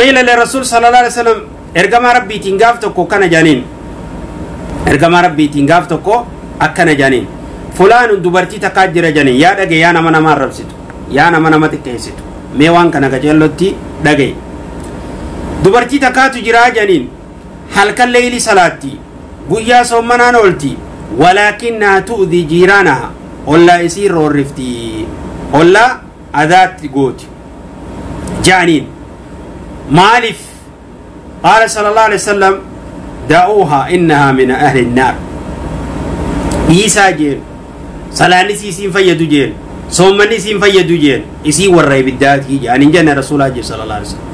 قيل للرسول صلى الله عليه وسلم ارجما ربي تنقافتكو كان جانين ارجما ربي تنقافتكو أكنا جانين فلان دبرتي تكاجر جانين يا دقي يا نما نما ربستو يا نما نما تكيستو ميوان كان كجلوتي دقي دبرتي تكاتو جرا جانين حلق الليل صلاتي قويا صومنا نولتي ولكنها تؤذي جيرانها ولا يصير رفتي ولا أذات قوت جانين مالف. قال صلى الله عليه وسلم دعوها إنها من أهل النار. إيسا جيل صلاني سيسين فيدو جيل صومني سين فيدو جيل إسي والرأي بالذات يعني جنة رسول الله صلى الله عليه وسلم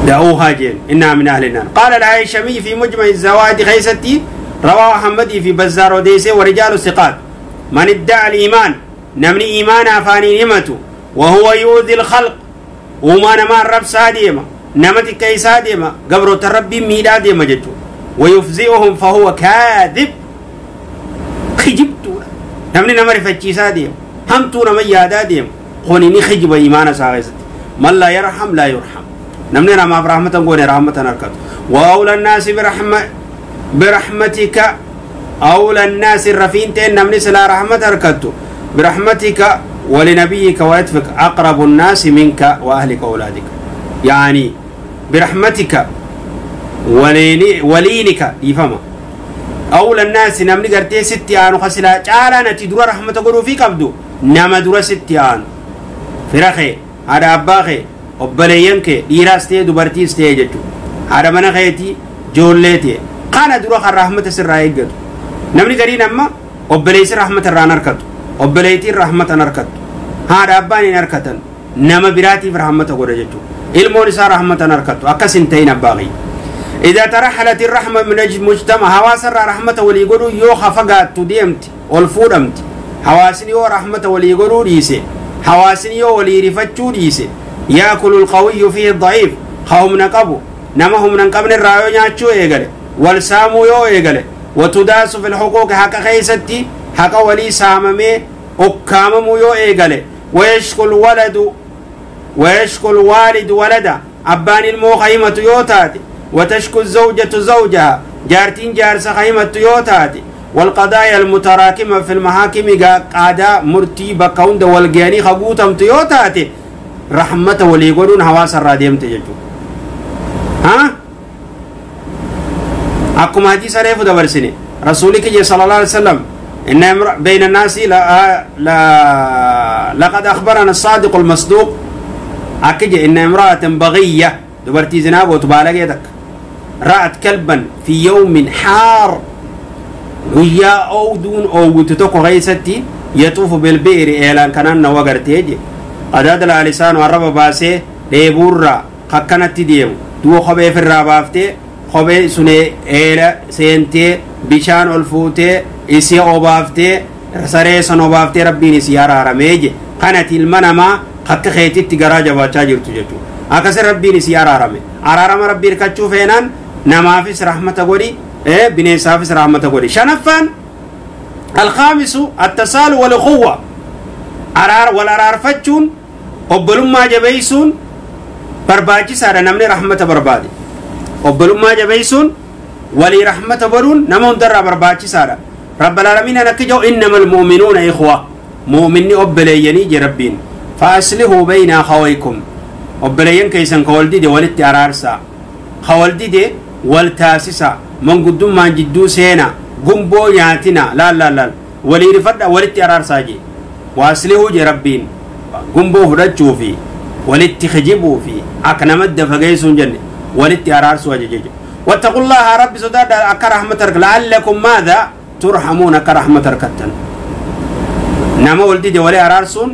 دعوها جيل إنها من أهل النار. قال العائشمي في مجمع الزوائد خيستي رواه أحمد في بزار وديسي ورجال الثقات من ادعى الإيمان نمني إيمان أفاني نمته وهو يؤذي الخلق وما نما الرب ساديما نمت كي ساديما قبر تربي ميلاديما جتو ويفزئهم فهو كاذب خجبتو نمني نمر فتشي ساديما همتو نمي ياداديما قونيني خجب إيمان ساغيست من لا يرحم لا يرحم نمني نما برحمة قوني رحمة نركت. وأولى الناس برحمة برحمتك أولى الناس الرفين تين نمني سلا رحمة أركته برحمتك ولنبيك ويتفك أقرب الناس منك وأهلك وأولادك. يعني برحمتك ولينك يفهم أولى الناس نمني قرتي ستي آنو خسلا تعالى نتي درا رحمة قرو فيك أبدو نما درا ستي آنو فراخي هذا أباخي أبلينك ديراستي دبرتيستي جتو هذا منخيتي جوليتي قانا درا رحمة سر رايقتو نمني قرين أما أبليس رحمة الرانركتو أبليتي رحمة نركتو هذا أباني نركتن نما براتي في رحمة قرجتو المون سار رحمة نركتو أكسنتين أباغي. إذا ترحلت الرحمة من المجتمع هواسر رحمة وليقولوا يو خفقات تديمت والفورمت هواسن يو رحمة وليقولوا ريسي هواسن يو وليرفتشو ريسي يأكل القوي فيه الضعيف خوم نقبو نما هم نقبن الرايو ناتشو إيقالي والسامو يو إيقالي وتداس في الحقوق حق خيستي حق ولي ساممي أكاممو يو إيقالي ويشكو الولد ويشكو الوالد ولدا أبان المو خيمة يوتاتي وتشكو الزوجة زوجها جارتين جارس خيمة يوتاتي والقضايا المتراكمة في المحاكم قاعدة مرتي بكوند والجاني خبوتم تيوتاتي رحمة وليقولون هواس الراديم تججو ها أكم حديث ريف دبرسني رسولك صلى الله عليه وسلم إن بين الناس لا لا لقد أخبرنا الصادق المصدوق أكيد إن امرأة بغية دبرتي زناب وتبالغ يدك رأت كلبا في يوم حار ويا أو دون أو تتوقع غيستي يطوف بالبئر إعلان كان وقرتيجي قد على لسان والرب باسي ليبورا خكنت ديم دو خبي في الرابافتي خبي سنة إيلا سينتي بشان الفوتي إسي أوبافتي سريسن أوبافتي ربي نسيارة رميجي كانت المنما خك خيتي تجراجة وتاجر تجتو أكسر ربي نسيارة رمي أرارم ربي ركتشو فينان نمافس رحمة قولي إيه بنسافس رحمة قولي. شنفان الخامس التسال والأخوة أرار والأرار فتشون أبلما جبيسون برباجي سارة نمني رحمة بربادي أبلما جبيسون ولي رحمة برون نمون درا برباجي سارة رب العالمين نكجو إنما المؤمنون إخوة مؤمني أبليني جربين فأصلحوا بين أخويكم أبليين كيسن كولدي دي ولدت أرارسا خولدي دي والتاسسا من قدوم ما جدو سينا قنبو ياتنا لا لا لا ولي رفد ولدت أرارسا جي وأصلحوا جربين قنبو هرجو في ولدت خجبو في أكنمد فقيسون جنة ولدت أرارسوا جي واتقوا الله رب سداد أكرحمتك لعلكم ماذا ترحمون كرحمة ركتن نما ولدي دي ولي أرارسون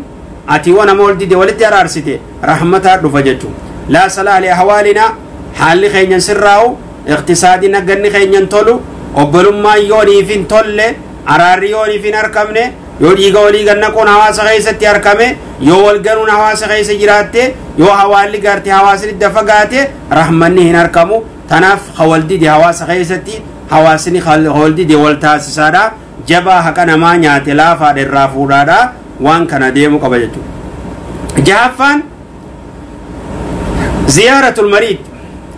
أتي وانا مولدي دي ولدي أرارستي رحمة رفجتو لا صلاح لأحوالنا حال خينيا سراو اقتصادي نقرني خينيا تولو وبلما يوني فين تولي أراري يوني فين أركمني يو ديغا ولي غنكون حواس خيستي أركمي يو والغنون حواس خيس جراتي يو حوالي غارتي حواس الدفقاتي رحمني هن أركمو تناف خولدي دي حواس خيستي حواسني خولدي دي والتاسسادا جبا حقنا ما نياتي لافا الرافورادا وان كان ديمو قبجتو جافان Ziyaaratul mariid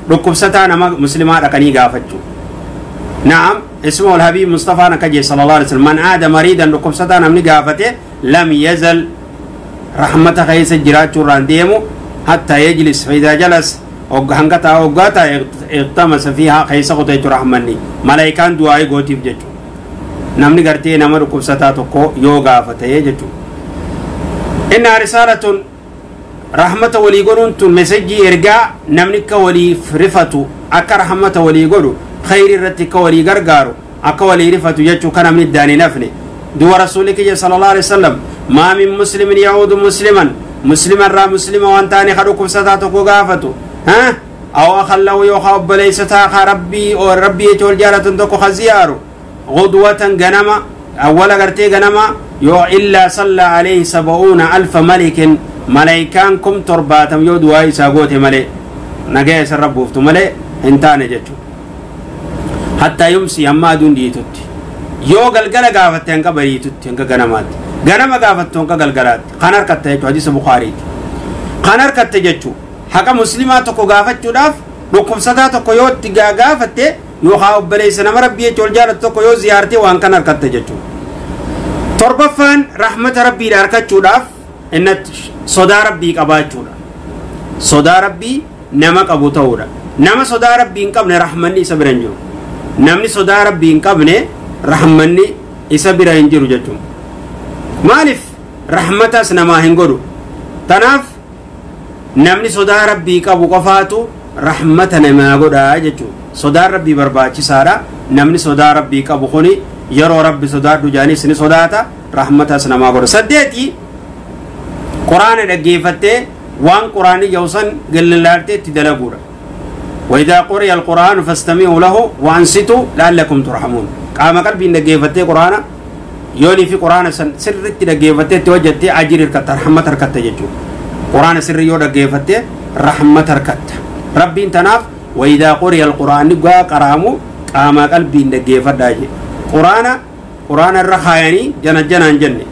dhukkubsataa nama muslimaa dhaqanii gaafachuu. نعم اسمه الحبيب مصطفى نكجي صلى الله عليه وسلم من عاد مريضا dhukkubsataa namni gaafate لم يزل رحمة خيس جرات رانديمو حتى يجلس فإذا جلس hanga oggaata اغتمس فيها خيس قطيت رحمني ملائكان دعاء gootiif jechu namni gartee nama dhukkubsataa tokko yoo gaafate jechu. إن رسالة رحمة walii godhuun tun message ergaa namni ka waliif rifatu akka rahmata walii godhu خير irratti ka walii gargaaru akka walii rifatu jechuu kan namni daanii nafne duwa rasuuli kiyya صلى الله عليه وسلم ما من مسلم يعود مسلما مسلما را مسلما waan taane ka dhukkubsataa tokko gaafatu ها أو أخا له yookaa obboleessa taa rabbii oo rabbii jechuun wal jaalatan tokko ka ziyaaru غدوة ganama awwala gartee ganama yoo إلا صلى عليه 70,000 ملك malaayikaan 70,000 yoo du'aa isaa goote malee nagaya isa rabbuuftu malee hin taane jechuudha. حتى يمسي hamma aduun dhiitutti yoo galgala gaafatte hanga bariitutti hanga ganamaatti ganama gaafattu hanga galgalaatti kan harkatte jechuudha hadiisa Bukaariiti. Kan harkatte jechuudha haqa muslimaa tokko gaafachuudhaaf dhukkubsataa tokko yoo itti gaafatte yookaan obboleessa nama rabbii jechuun wal jaalatu tokko yoo ziyaarte waan kan harkatte jechuudha. Torbaffaan rahmata rabbiidha harkachuudhaaf inni sodaa rabbii qabaachuudha. Sodaa rabbii nama qabu ta'uudha. Nama sodaa rabbii hin qabne rahmanni isa bira hin jiru. Namni sodaa rabbii hin qabne rahmanni isa bira hin jiru jechuudha. Maaliif rahmatas namaa hin godhu. Tanaaf namni sodaa rabbii qabu qofaatu rahmata namaa godhaa jechuudha. Sodaan rabbii barbaachisaadha. Namni sodaa rabbii qabu kuni yeroo rabbi sodaadhu jaanis ni sodaata rahmatas namaa godha. Saddeeti quraana dhaggeeffattee waan quraanni jedhu gallallaaltee itti dalaguudha. وإذا قرئ القرآن فاستمعوا له وأنصتوا لعلكم ترحمون. قام قلبي dhaggeeffattee quraana yoonii fi quraana san sirriitti dhaggeeffattee itti hojjattee ajiri harkatta rahmata harkatta jechuudha. Quraana sirrii yoo dhaggeeffattee rahmata harkatta. Rabbiin tanaaf وإذا قرئ القرآن gaa qaraamu qaama qalbiin dhaggeeffadhaa jedhe. Quraana quraana irra kaayanii jana janaan jenne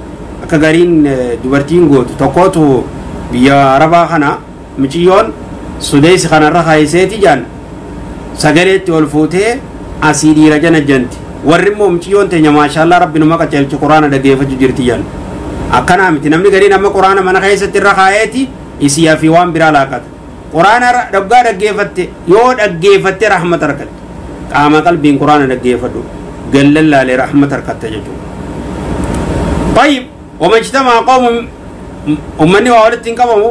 akka gariin dubartiin gootu tokkootu biyya arabaa kana miciyyoon sudeysi kana irra kaayiseeti jaan sagaleetti ol fuutee asii dhiira jana janti warri immoo miciyyoon teenya maashaallaa rabbi numa qaceelchi quraana dhaggeeffachuu jirti jaan akkanaa miti namni gariin amma quraana mana keessatti irra kaayeeti isii fi waan biraa laaqata quraana dhaggaa dhaggeeffatte yoo dhaggeeffatte rahmata harkatte qaama qalbiin quraana dhaggeeffadhu gallallaalee rahmata harkatte jechuudha. طيب وما اجتمع قوم أمني وولدت قوم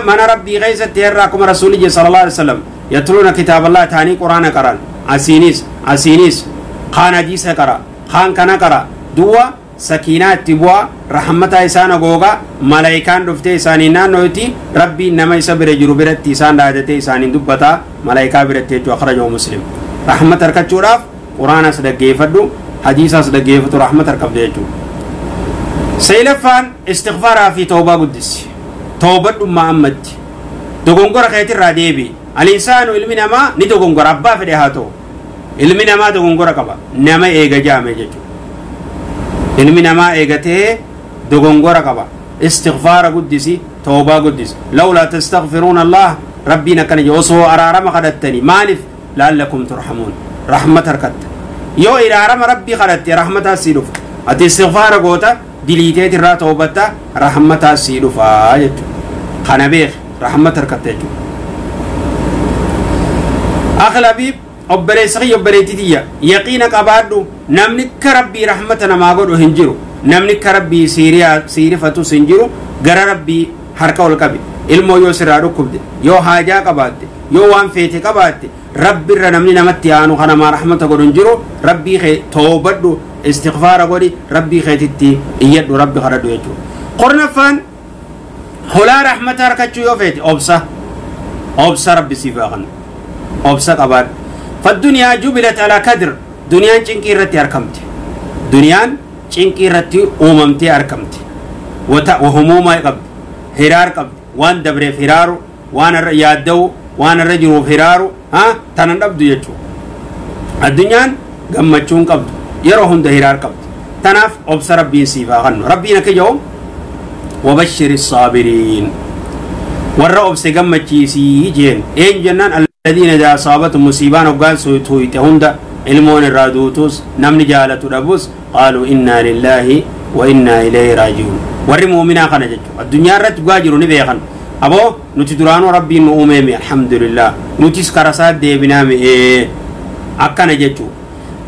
من ربي غيثت يراكم رسول الله صلى الله عليه وسلم يتلون كتاب الله تاني قرآن قران أسينيس أسينيس خان حديث قرا خان كنا قرا دوا سكينة تبوا رحمة إسان غوغا ملائكان رفتي إساني نانوتي ربي نما يسبر جروبرت إسان دادتي إساني دبتا ملائكة برتي أخرجه مسلم. رحمة ركتشوراف قرآن صدق حديث صدق رحمة ركب سيلفان استغفار في توبة قدس توبة ما أمد دغنغر خيتر راديبي الإنسان علمنا ما ندغنغر أبا في دهاتو علمنا ما دغنغر كبا نما إيجا جامع جتو علمنا ما إيجاته دغنغر كبا استغفار قدسي توبة قدس لولا تستغفرون الله ربنا كان يوسو أرارم خدتني مالف لعلكم ترحمون رحمة ركت يو إلى رم ربي خدت رحمة سيلف أتي استغفار قوتا دليتي الرا توبتا رحمة سيلفا جتو خنبيخ رحمة ركت جتو أخ الحبيب obboleessa kiyya obboleettii tiyya yaqiina qabaadhu namni akka rabbii rahmata namaa godhu hin jiru namni akka rabbii siirifatus hin jiru gara rabbii harka ol qabi ilmoo yoo sirraa dhukkubde yoo haajaa qabaatte yoo waan feete qabaatte rabbirra namni namatti aanu kanamaa rahmata godhu hin jiru rabbii kee toobadhu istighfaara godhi rabbii keetitti iyyadhu rabbi kadhadhu jechuudha. Qornaffaan hulaa rahmata harkachuu yoo feete obsa obsa rabbi siif haa kennu obsa qabaadhu. فالدنيا جبلت على كدر دنيا چنكي رتي أركمت دنيا چنكي رتي أممتي أركمت وهموما قبل هرار قبل وان دبر فرارو وان يادو وان الرجل فرارو ها تنندب يجو الدنيا غمچون قبل يروهم ده هرار قبل تناف أبصر ربي سيفا غنو ربي نك يوم وبشر الصابرين Warra obse gammachiisii jeen. Eenyu jennaan alladhiina idaa asaabatu musiibaan hoggaan tuyte hunda ilmoon irraa duutus namni jaalatu dhabus qaaluu innaa lillaahi wa innaa ilayhi raaji'uun. Warri muuminaa kana jechuudha. Addunyaa irratti dhugaa jiru ni beekan. Aboo nuti duraanuu rabbiin nu uumeemi alhamdulillah. Nutis karasaa deebinaa mi'ee akkana jechuudha.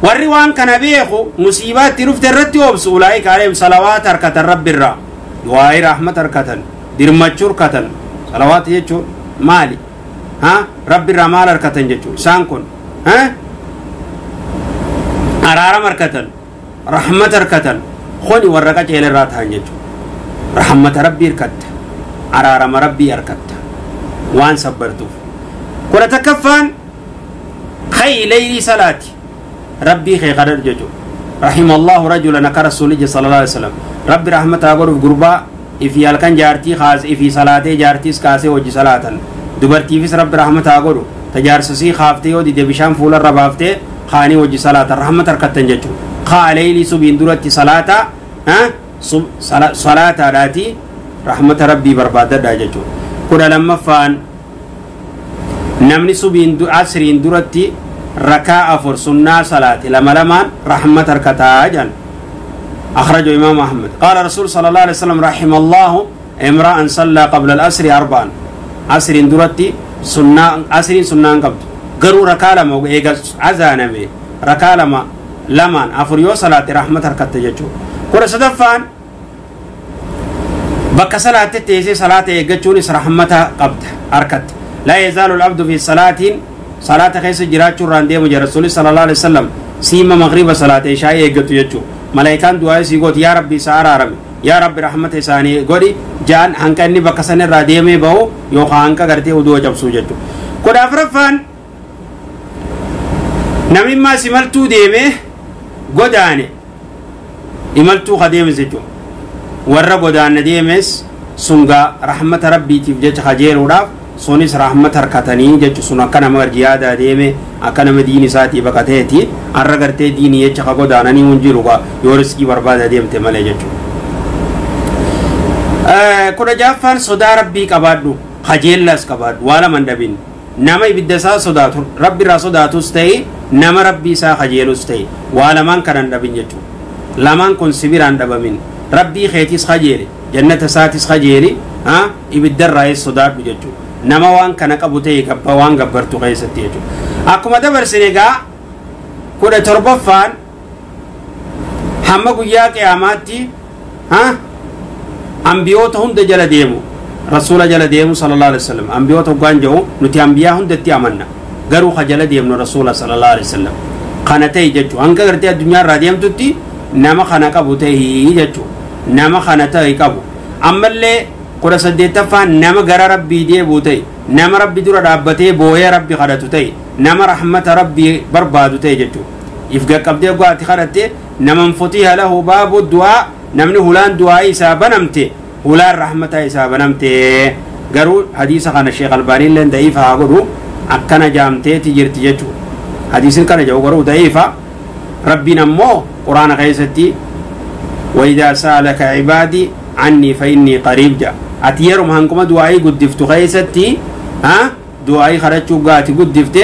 Warri waan kana beeku musiibaa itti dhufte irratti obsu ulaa'ika alayhim salawaata harkatan rabbirraa. Du'aa'ii rahmata harkatan dirmachuu harkatan. Salawaata jechuun maali? Ha? Rabbirraa maal harkatan jechuudha. Isaan kun araarama harkatan, rahmata harkatan. Kuni warra qajeela irraa ta'an jechuudha. Rahmata rabbii harkatta, araarama rabbii harkatta waan sabbartuuf. 11ffaan khayi leylii salaati rabbii kee kadhadhu jechuudha. Rahimallahu rajulan akka rasuulli sallallahu alaihi wasallam rabbi rahmataa godhuuf gurbaa ifii halkan jaartii kaase ifii salaatee jaartiis kaasee hojii salaatan dubartiifis rabbi rahmataa godhu tajaarsisii kaaftee yoo dide bishaan fuularra baaftee kaanii hojii salaatan rahmata harkattan jechuudha. Kaa leylii subiin duratti salaataa salaataadhaati rahmata rabbii barbaadadha jechuudha. 12ffaan namni subiin asriin duratti rakaa 4 sunnaa salaati lama lamaan rahmata harkataa jedhan. أخرجه إمام أحمد. قال رسول صلى الله عليه وسلم رحم الله امرأ صلى قبل الأسر 4 أسر درتي سنة أسر سنة قبل قروا ركالة ما أذانمي ركالة ما لمان أفريو صلاة رحمة ركعت جتشو. كل صدفان بك صلاة تيسي صلاة جتشوني رحمة قبل أركت. لا يزال العبد في صلاة صلاة خيس جراتشو راندي مجرى رسول صلى الله عليه وسلم سيما مغرب صلاة عشاء جتشو جتشو. ملائكان دعاء سيغوت يا ربي سارا ربي يا ربي رحمة إساني غوري جان هنكا إني بكسن الراديمي باو يوخا هنكا غرتي ودو جبسو جتو. كود أفرفان نمي ما سملتو ديمي غداني إملتو خديمي زجو ورا غدان ديمس سنغا رحمة ربي تفجج خجير وراف سونيس رحمة هركتني جتو سنا كان مغر جيادة ديمي أكن مدينة ساتي بقتهتي أرجعت ديني يتش خقود أنا نيونجيروغا يورسكي برباد ديم تملي جتو. كنا جافان صدا ربي كبادو خجيل كباد ولا من دبين نما يبدأ صدا ربي راسو داتوستي نما ربي سا خجيلوستي ولا من كان دبين جتو لمن كن سبيران دبمين ربي خيتيس خجيلي جنة ساتيس خجيلي ها يبدأ رئيس صدا بجتو نما وان كان كبوتي كبا وان كبرتو خيستي جتو. Akkuma dabarsine egaa 17ffaan hamma guyyaa qiyaamaatti ambiyoota hunda jala deemu rasuula jala deemu sallallahu alaihi wasallam. Ambiyoota hoggaan jedhu nuti ambiyaa hundatti amanna garuu ka jala deemnu rasuula sallallahu alaihi wasallam kana ta'e jechuu hanga gartee addunyaa irraa deemtutti nama kana qabu ta'e jechuu nama kana ta'e qabu. Ammallee 18ffaan nama gara rabbii deebi'u ta'e nama rabbi dura dhaabbatee booyee rabbi kadhatu ta'e nama rahmata rabbii barbaadu ta'e jechuudha. If qaqqabdee go'aati kadhatte naman futiha lahu baabu du'aa namni hulaan du'aa isaa banamte hulaan rahmata isaa banamte. Garuu hadiisa kana Sheekh Albaaniin illee da'iifa haa godhu akkana jaamteeti jirti jechuudha. Hadiisin kana jedhu garuu da'iifa. Rabbiin ammoo quraana keessatti وإذا سألك عبادي عني فإني قريب جا. Ati yeruma hankuma du'aa'ii guddiftu keessatti du'aa'ii kadhachuu gaati guddifte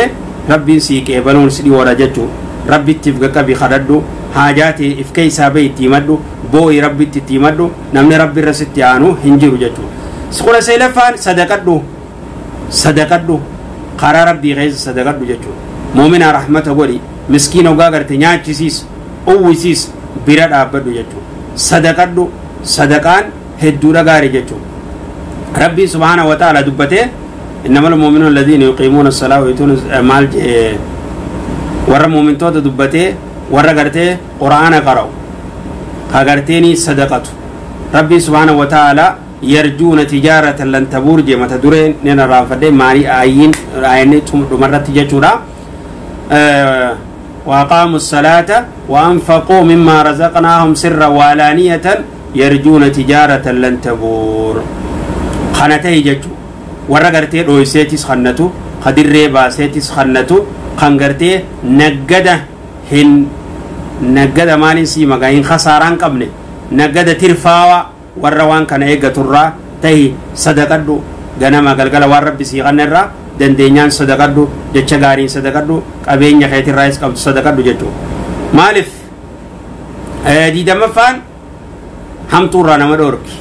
rabbiin sii qeebaluun si dhiyoodha jechuudha. Rabbitti if qaqqabi kadhadhu haajaati if keessaa bahi itti himadhu boo'i rabbitti itti himadhu namni rabbi irra sitti aanu hin jiru jechuudha. 19ffaan sadaqadhu sadaqadhu karaa rabbii keessa sadaqadhu jechuudha. Muumina rahmata godhi miskiina ogaa garte nyaachisiis uwwisiis bira dhaabbadhu jechuudha. Sadaqadhu sadaqaan hedduudha gaarii jechuudha. ربي سبحانه وتعالى دبته إنما المؤمنون الذين يقيمون الصلاة ويؤتون مال ورا مؤمن توت دبته ورا قرته قرآن قرأوا قرتيني صدقته ربي سبحانه وتعالى يرجون تجارة لن تبور جمة درين نينا رافدة ماري آيين آيين مرة تجورا وأقاموا الصلاة وأنفقوا مما رزقناهم سرا وعلانية يرجون تجارة لن تبور. خانته جچو ورا غرتي دويسيتس خنتو خدير باسيتس خنتو خنغرتي نغدا هن نغدا مالين سي مغاين خساران قبنه نغدا ترفاوا ورا وان كان ايغتورا تهي صدقدو Ganama galgala waan rabbi sii kanarraa dandeenyaan sadaqadhu, jecha gaariin sadaqadhu, qabeenya keetirraayis qabdu sadaqadhu jechuudha. Maaliif 20ffaan hamtuurraa nama dhoorki,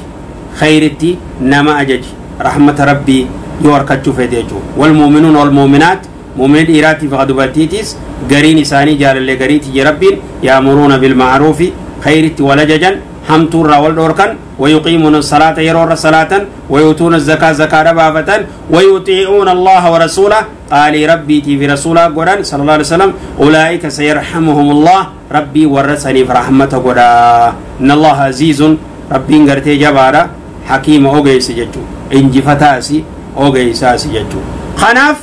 khayritti nama ajaji, rahmata rabbii yoo harkachuu fedhe jechuudha. Wal muuminuun wal muuminaat, muumini dhiiraatiif ka dubartiitiis gariin isaanii jaalallee gariiti rabbiin yaamuruuna bilma'ruufi khayritti wal ajajan, hamtuurraa wal dhoorkan, ويقيمون الصلاة يرون صلاة، ويؤتون الزكاة زكاة بافة، ويطيعون الله ورسوله قال ربي في رسوله قران صلى الله عليه وسلم أولئك سيرحمهم الله ربي ورثني فرحمته قدا. إن الله عزيز ربي غرتي جبارة حكيم أوغيس ججو إنجفتاسي أوغيساسي ججو. خناف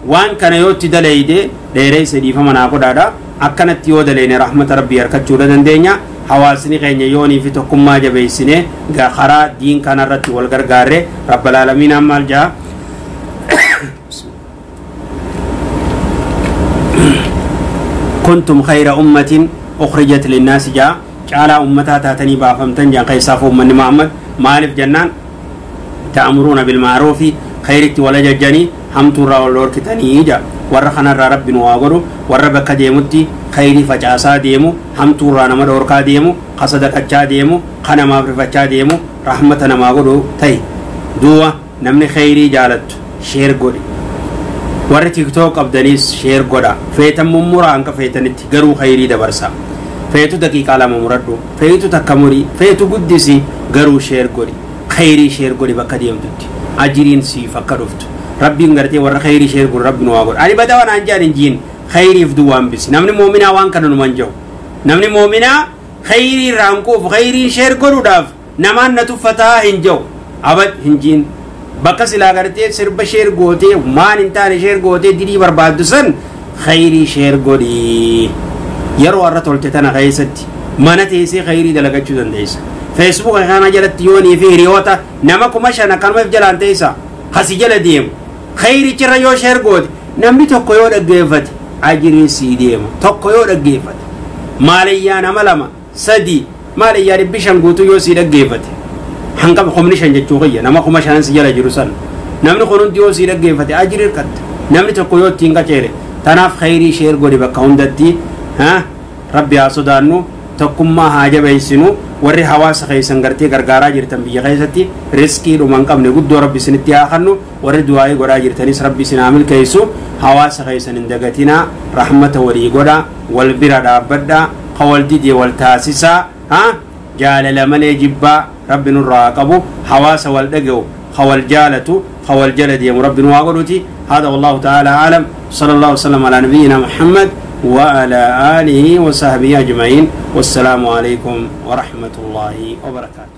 وان كان يوتي دليدي ديريس دي فمنا قدادا أكنت يو دليني رحمة ربي يركتشو دندينيا. Hawaasni keenya yoonii fi tokkummaa jabeessine karaa diin kanarratti wal gargaarre rabbal aalamiin maal jaa kuntum khayra ummatin ukhrijat linnaasi jaa caalaa ummataa taatanii baafamtan jaan keessaaf ummanni Muhammad maaliif jennaan ta'amuruuna bilma'ruufi khayritti wal ajajjanii hamtuurraa wal dhorkitanii jaa. Warra kanarraa rabbi nu haa godhu, warra bakka deemutti khayrii facaasaa deemu, hamtuurraa nama dhorkaa deemu, ka sadaqachaa deemu, ka namaaf rifachaa deemu, rahmata namaa godhu ta'i. Duuba namni khayrii jaalattu share godhi. Warri TikTok qabdaniis share godha. Feetan mummuraa hanqa feetanitti garuu khayrii dabarsa. Feetu daqiiqaa 2 muradhu, feetu takka murii, feetu guddisi, garuu share godhi. Khayrii share godhi bakka deemtutti ajiriin siif akka dhuftu. Rabbiin gartee warra khayrii share godhu rabbi nu haa godhu. Ani badaa waan anjaan hin jiin khayriif duwwaan bisi. Namni muuminaa waan kana numan jiru. Namni muuminaa khayrii irraa hin quufu, khayrii share godhuudhaaf namaan na tuffataa hin jiru. Abad hin jiin. Bakka silaa gartee sirba share gootee maan hin taane share gootee didii barbaaddu san khayrii share godhi. Yeroo har'a tolte tana keessatti mana teessee khayrii dalagachuu dandeessa. Facebook kana jalatti yoonii fi hiriyoota nama 5,000 akkanumaaf jalaan teessa hasi jala deemu. Khayrichirra yoo share goote namni tokko yoo dhaggeeffate ajirii sii deema. Tokko yoo dhaggeeffate maalayyaa nama 2 3 maalayyaa 500 guutuu yoo sii dhaggeeffate hanga 5,000 jechuu qiyya nama 5,000 si jala jiru san namni kun hundi yoo sii dhaggeeffate ajirii hirkatte namni tokko yoo ittiin qaceere. Tanaaf khayrii share godhi bakka hundatti. Rabbi haa sodaannu, tokkummaa haa jabeessinu. Warri hawaasa keessan gartee gargaaraa jirtan biyya keessatti riskii dhuma hin qabne guddoo rabbi isinitti haa kennu. Warri du'aa'ii godhaa jirtanis rabbi isin haa milkeessu. Hawaasa keessan hin dagatinaa, rahmata walii godhaa, wal bira dhaabbadhaa, ka wal didee wal taasisaa. Jaalala malee jibbaa rabbi nurraa haa qabu. Hawaasa wal dhaga'u, ka wal jaalatu, ka wal jala deemu rabbi nu haa godhuti. هذا والله تعالى أعلم. صلى الله وسلم على نبينا محمد وعلى آله وصحبه أجمعين، والسلام عليكم ورحمة الله وبركاته.